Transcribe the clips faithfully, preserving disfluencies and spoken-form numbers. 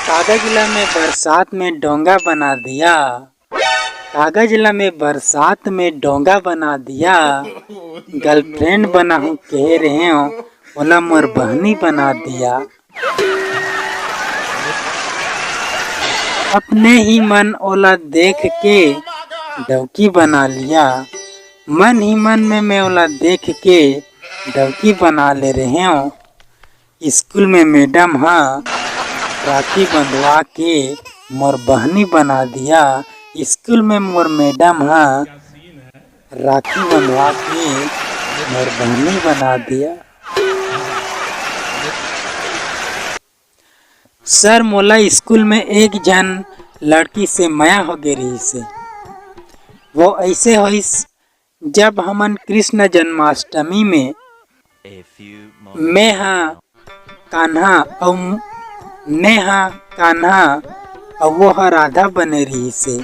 कागज ला मैं बरसात में डोंगा बना दिया। कागज ला मैं बरसात में डोंगा बना दिया। गर्लफ्रेंड बनाहूँ कहे रहेंव, ओला मोर बहनी बना दिया। अपने ही मन ओला देख के डौकी बना लिया। मन ही मन में मैं ओला देख के डौकी बना ले रहेंव। स्कूल में मैडम ह राखी बंधवा के मोर बहनी बना दिया। स्कूल में मोर मैडम ह राखी बंधवा के मोर बहनी बना दिया। सर, मोला स्कूल में एक झन लड़की से मया हो गे रहिस हे। वो ऐसे होइस, जब हमन कृष्ण जन्माष्टमी में मैं हा कान्हा अउ मैं हा कान्हा अउ वो हा राधा बने रहिस हे।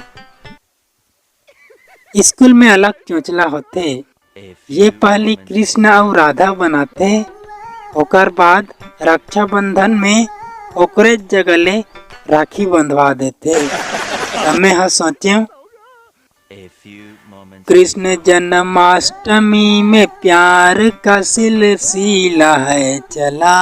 स्कूल में अलग चोचला होथे। ये पहली कृष्ण अउ राधा बनाथे, ओकर बाद रक्षाबंधन में ओकरे जगह ले राखी बंधवा देथे। त मैं ह सोचेंव, कृष्ण जन्माष्टमी में प्यार का सिलसिला है चला।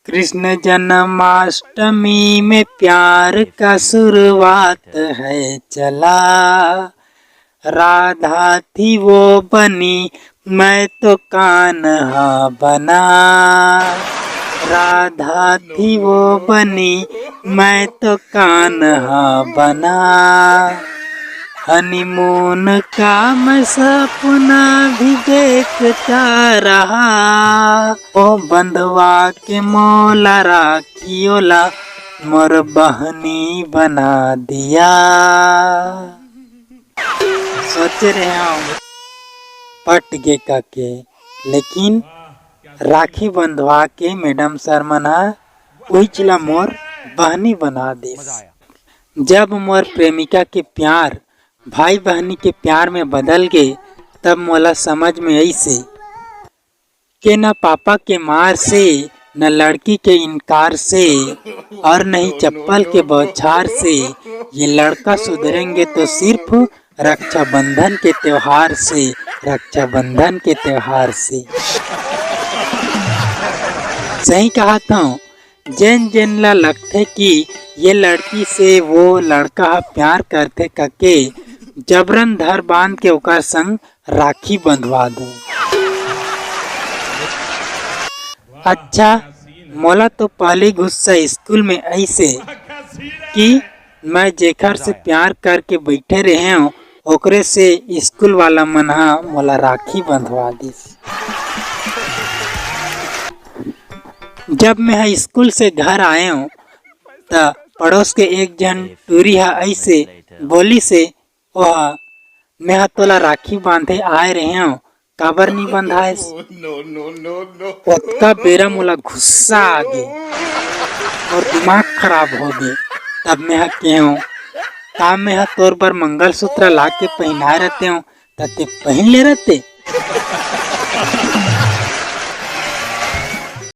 कृष्ण जन्माष्टमी में प्यार का शुरुआत है चला। राधा थी वो बनी, मैं तो कान्हा बना। राधा थी वो बनी, मैं तो कान्हा बना। हनीमून का मैं सपना भी देखता रहा। ओ बंधवा के मोला राखी ओला मोर बहनी बना दिया। सोचे रहेंव पट गे कहिके, लेकिन राखी बंधवा के मैडम सर मन ह उहीच ला मोर बहनी बना दिस। जब मोर प्रेमिका के प्यार भाई बहनी के प्यार में बदल गे, तब मोला समझ में आइस हे के न पापा के मार से, न लड़की के इनकार से, और न ही चप्पल के बौछार से। ये लड़का सुधरेंगे तो सिर्फ रक्षाबंधन के त्योहार से, रक्षाबंधन के त्योहार से। सही कहत हंव, जेन जेन ला लगथे कि ये लड़की से वो लड़का ह प्यार करथे कहिके, जबरन धर बांध के ओकर संग राखी बंधवा दो। अच्छा, मोला तो पहली गुस्सा स्कूल में आइस हे कि मैं जेकर से प्यार करके बैठे रहेंव, ओकरे से स्कूल वाला मन ह मोला राखी बंधवा दिस। जब मैं ह स्कूल से घर आएंव, त पड़ोस के एक झन टूरी ह ऐसे बोलिस हे, "ओह, मैं ह तोला राखी बांधे आए रहेंव, काबर नी बंधायस?" ओतका बेरा मोला गुस्सा आ गे, मोर दिमाग खराब हो गे। तब मैं ह केहेंव, "का मैं ह तोर बर मंगलसूत्र ला के पहिनाए रहतेंव, त ते पहिन ले रहते?"